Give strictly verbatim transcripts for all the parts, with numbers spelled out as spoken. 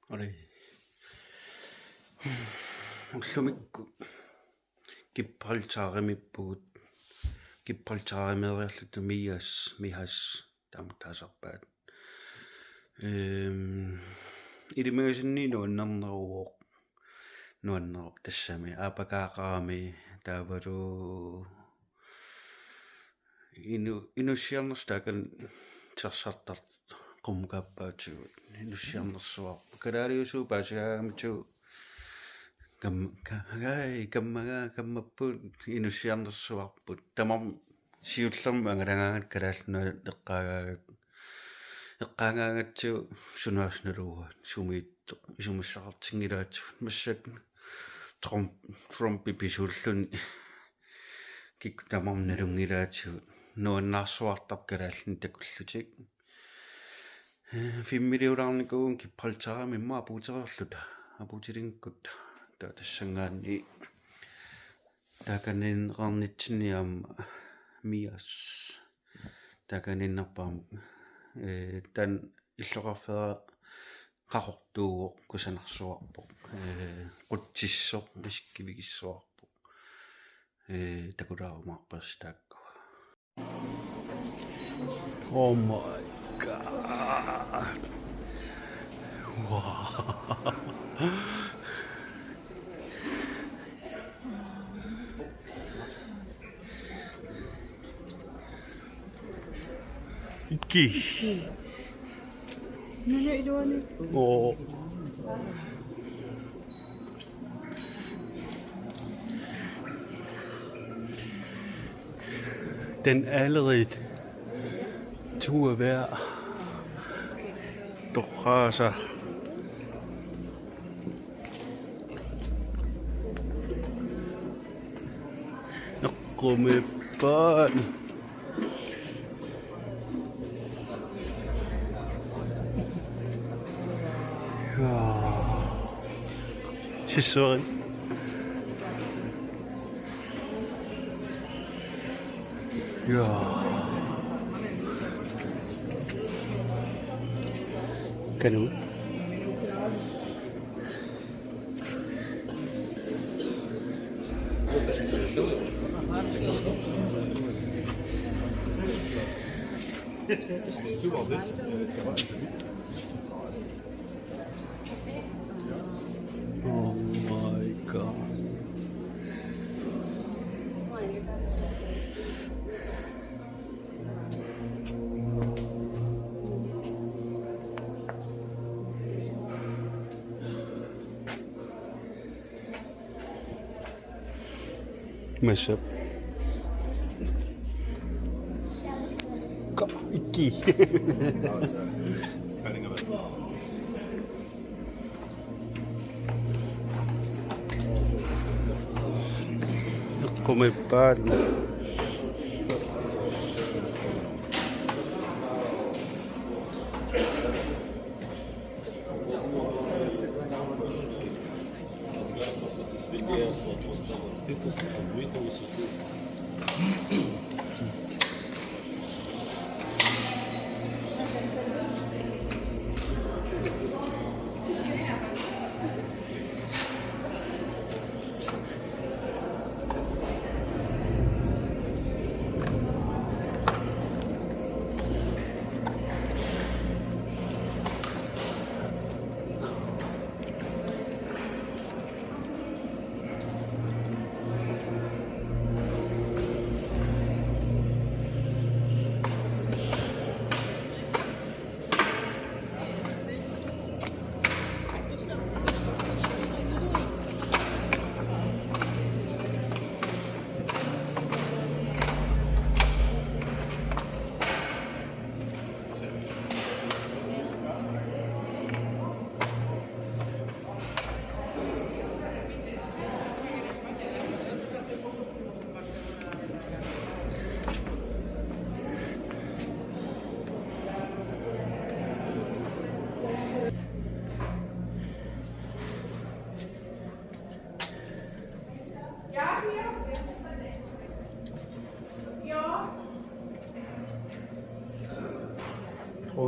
Oli. Ullumikkut Gibraltarimippugut. Gibraltarimeeriarluta Mias, Mihas, taama taasarpaat. Ehm, ilimagisannik nuannerneruvoq. Nuanneruvoq tassami. Aapakaaqarami taavalu inu-, inussiarnersoq taakani tersartartut qummukaappaatigut inussiarnersuarput. Kalaaliusuup paasigaangamitsigut kam-, ka-, agai, kammaga-, kammapput inussiarnersuarput. Tamarmik siullermik angalagaangatta Kalaallit Nunaat eqqaagaangat-, eqqaagaangatsigu sunaasnaluaat sumiittoq isumassaqartinngilaatigut. Massakkut Trump, Trumpi pisuulluni kikkut tamarmik nalunngilaatigut. Nuannaarsuartarpoq kalaallinik takullutik. Eh, filmiliulaarnikuuvugut Gibraltarimi immaqa apuutereerluta, apuutilinngikkutta. Taava tassanngaanniit taakaniinneqarnitsinni aamma Mias. Taakaniinnerpaamik, eh, taanna illoqarfeeraq qaqortuuvoq kusanarsuarpoq. Eh, qutsissoq, isikkivigissuarpoq. Eh, takulaarumaarpassi taakkua. Oh my God. Wow. Iki. Nuna iluani. Oo. Den allerede to er værd. Torraasa. Eqqumiippaat. Ja. Sissuerit. Ja. Kanut. Oh my God. Massakkut. Ka-, ikki. Eqqumiippaat.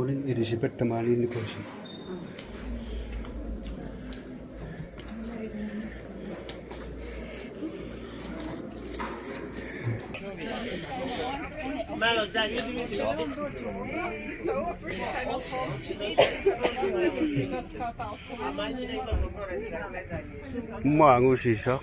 Dronning Elizabeth tamaaniinnikuusi. Maangusisoq.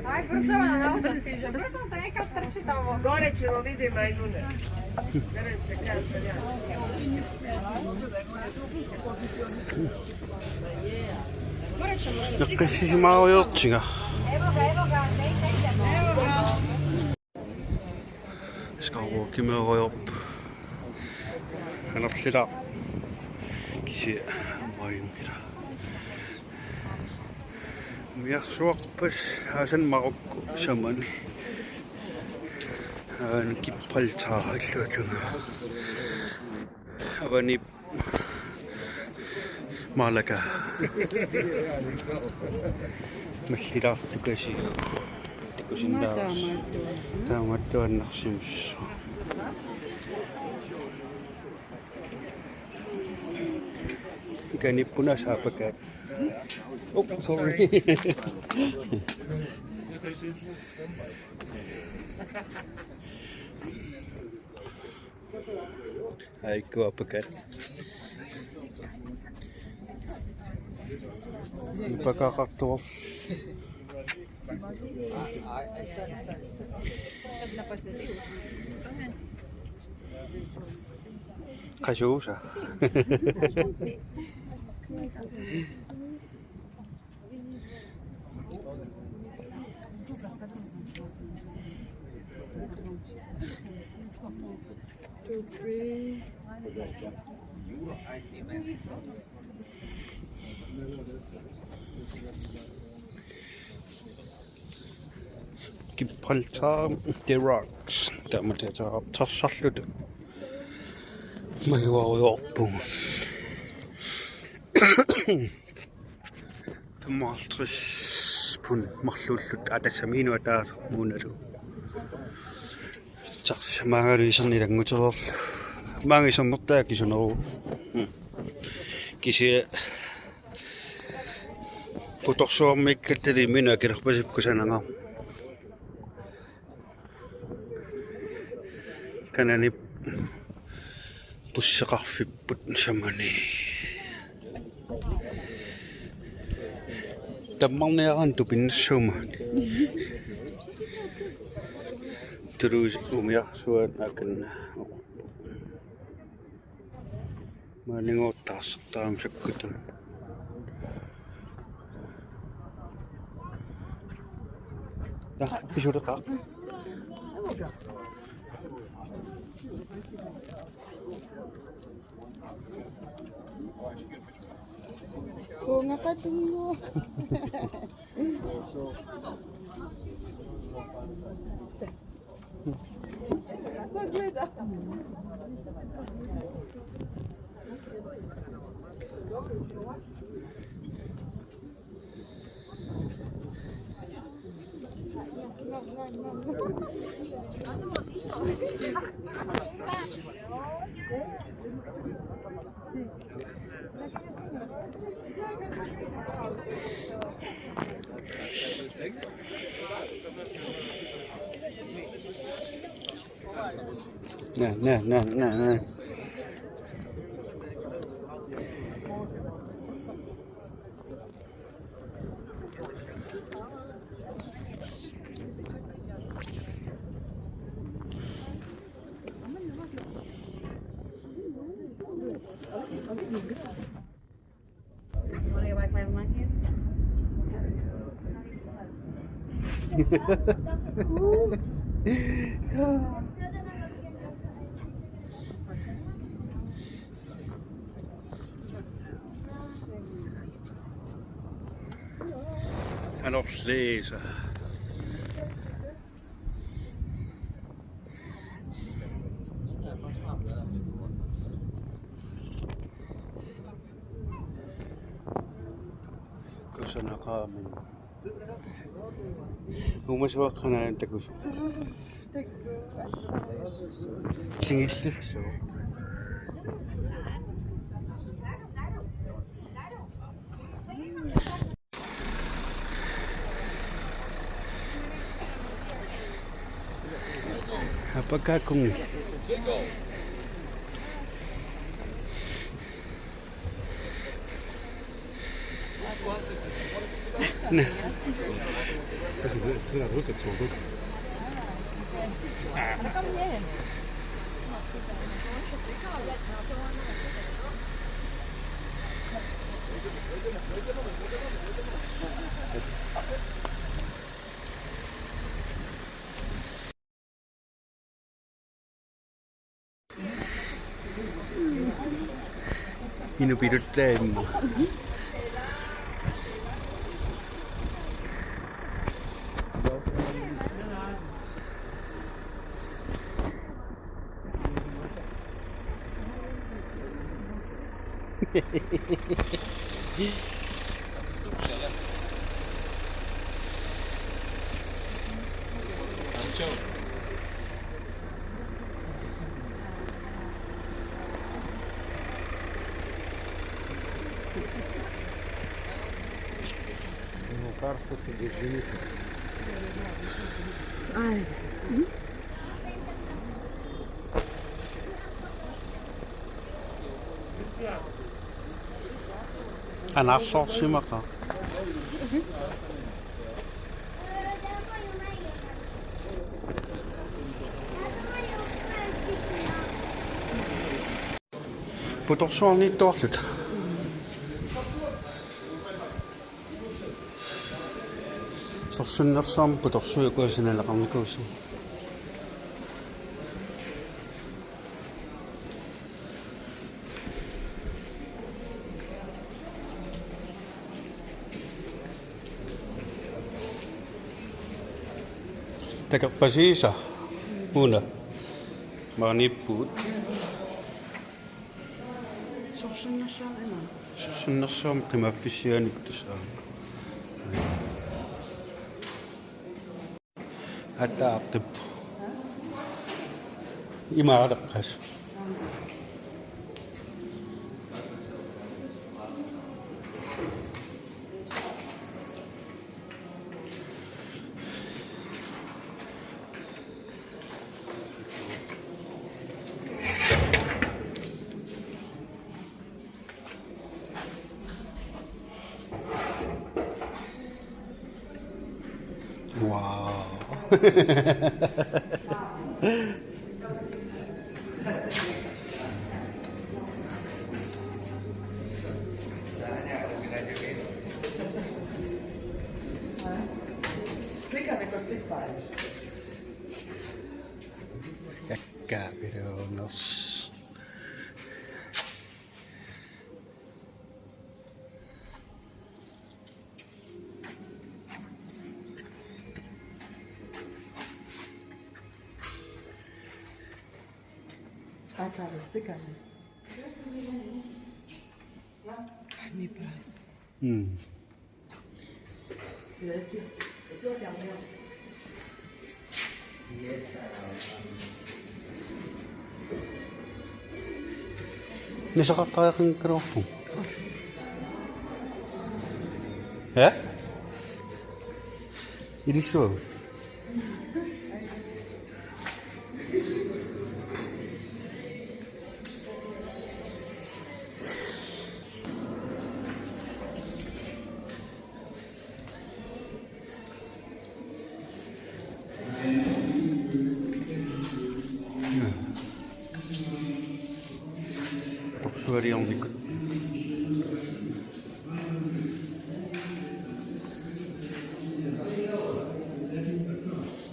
Aj, brzo, ona auto stiže. Brzo, staj, kad trči tamo. Gore ćemo, vidi majmune. Naqqissimaarujoortiga. Evo ga, evo ga, evo ga. Skavbo kimerujoorpoq. Qanorlilaaq. Kisianni aamma ajunngilaq. Umiarsuarput Asan Marokko samani. Aana Gibraltar illuatungaa. Avani Malaga. Mallilaartukasiuk. Takusinnaavat. Taamaattuannarsimassaaq. Ikaniippuna saapakaat. Oh, sorry. Ai, kuappakat. Pakaqartuar. Qasuusa. Gibraltar, The Rocks. Taama tassarluta. Majuarujoorpugut. Femoghalvtreds pund marluulluta, aa, tassa minut ataaseq muunalu. Taxi maangalu iserneq ilanngutereerlugu. Maanga isernertaa kisuneruvoq. Mm. Kisianni putorsuarmiikkattali minut akilerpasippoq kusanangaarmat. Kanani busseqarfipput samani. Tammarniaraanni tupinnassaaq maani. Toulouse umiarsuaq akanna. Maaniinngooq taarsertarami sakkutun. Ja, pisuleqaaq. Kuungaqatinnguaq. Nè, nè, nè, nè, nè. Wanna wipe my hand? Anorliisa. Kusanaqaaq. Uumasuaqqat qanoq takusoq. Tigullugu. Apakaakungi. Næ. Inuk piluttaaq immaqa. Кажется, содержимое. Ай. Qanarsoorsimaqaaq. Putorsuarniittuarluta. Sorsunnersuarmi putorsuit ukua sananeqarnikuusaat. Takorpassuisa una maaniippugut. Sorsunnersuarmi ima. Sorsunnersuarmi qimaaffissianik tusaaq. Attaaqip. Imaaleqqas. Wow. Kakkaak piluunersoq. Mm. Nasaqaqqaaqinngikkaluarpugut. Ja? Ilissuaq. Porsualiornikut.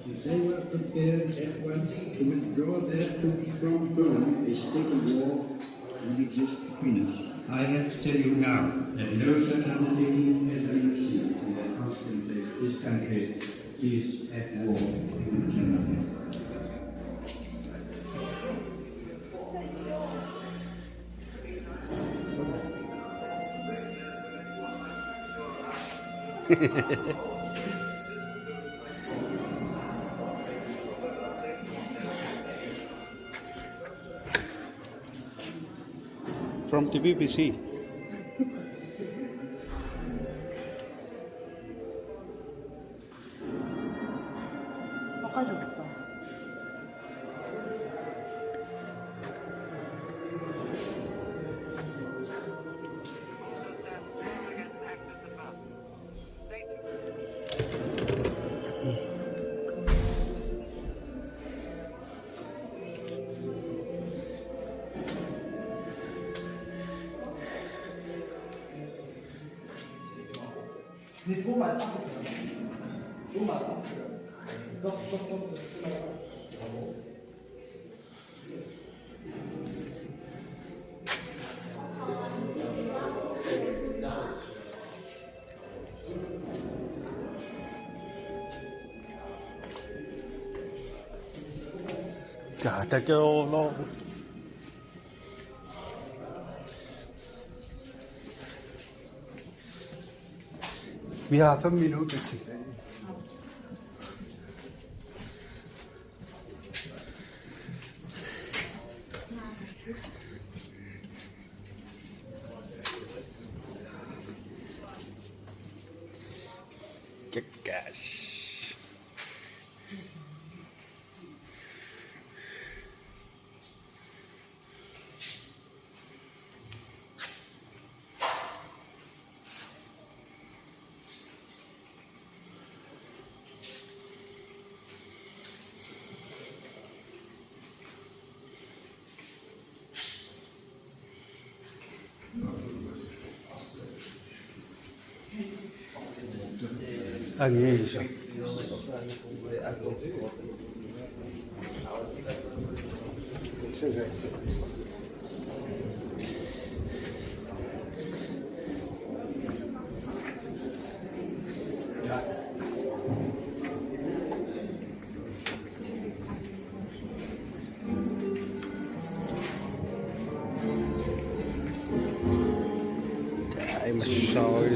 If they were prepared at once to withdraw their troops from Poland, a state of war would exist between us. I have to tell you now that no such undertaking has been received, and that consequently this country is at war with Germany. From the B B C. Oqaluppa. Ja, der går over. Vi har fem minutter tilbage. Kakash. Angiisa. Ai, mä soi.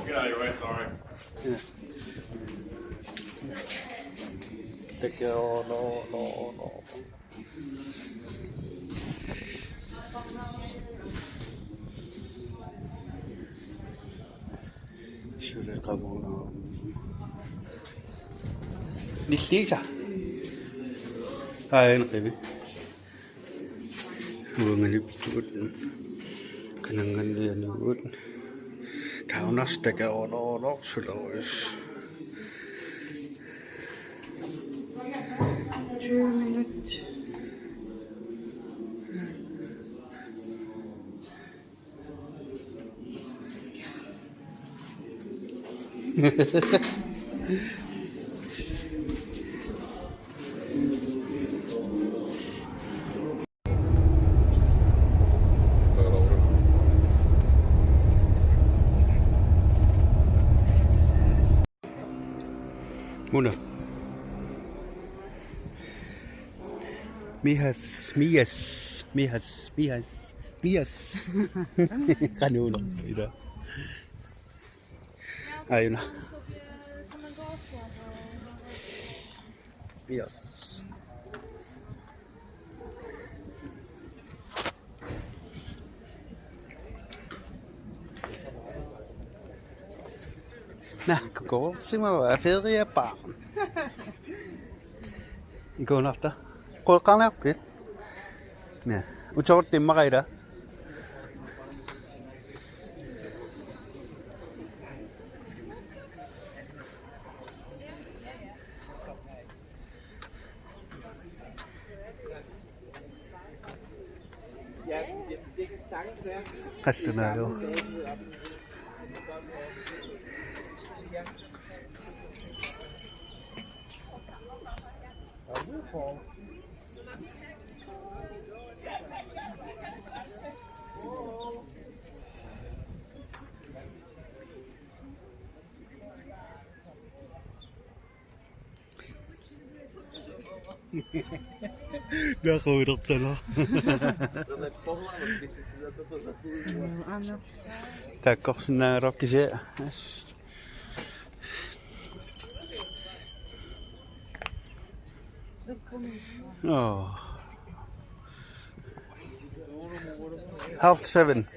Yeah, you're right, sorry. Take care. Oh, no, no, no. Sure, come on. Nilliisa. Ai, no, baby. Uanganippugut. Kanangannianigut. Kaunarstaka ono ono sularis. Tyve minutter. Muna. Mihas, Mias, Mihas, Mihas, Mias. Qanuuneq ila. Aajuna. Mias. Naa, kukuussimava feriapaaq. Ikuunarta. Qooqqaarniarpit? Naa, uteruttimmaqaila. Qassunaalu. Naquulertala. Taakkorsinnaagaluarpoq kisianni. Oh. Half seven.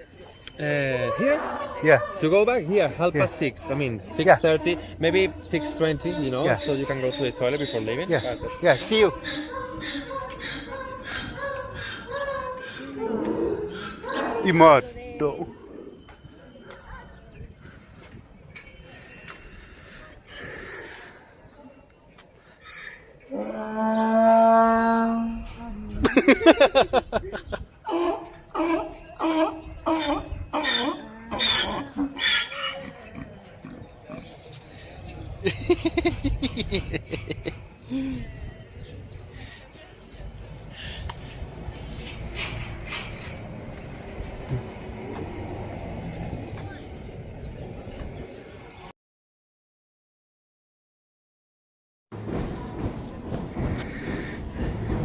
Uh, here? Yeah. To go back here, half past six. I mean, six thirty, maybe six twenty. You know, so you can go to the toilet before leaving. Yeah. But yeah. See you. Imaattoq.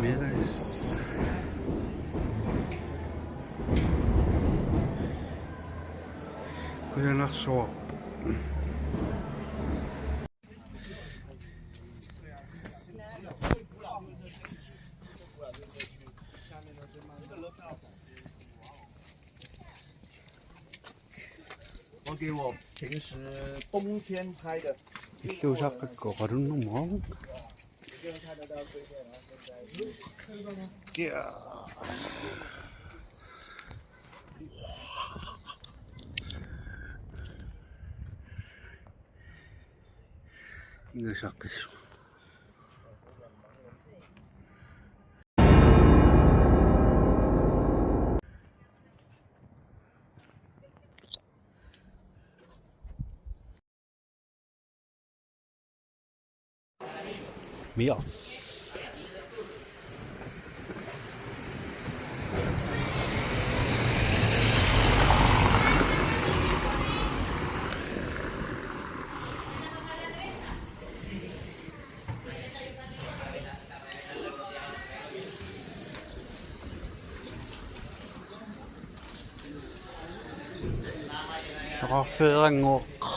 Miles. Qujanarsuaq. Illuusaqqakku oqalunnermut. Ingasaqqissuaq. Mias. Soqarfeerannguaq.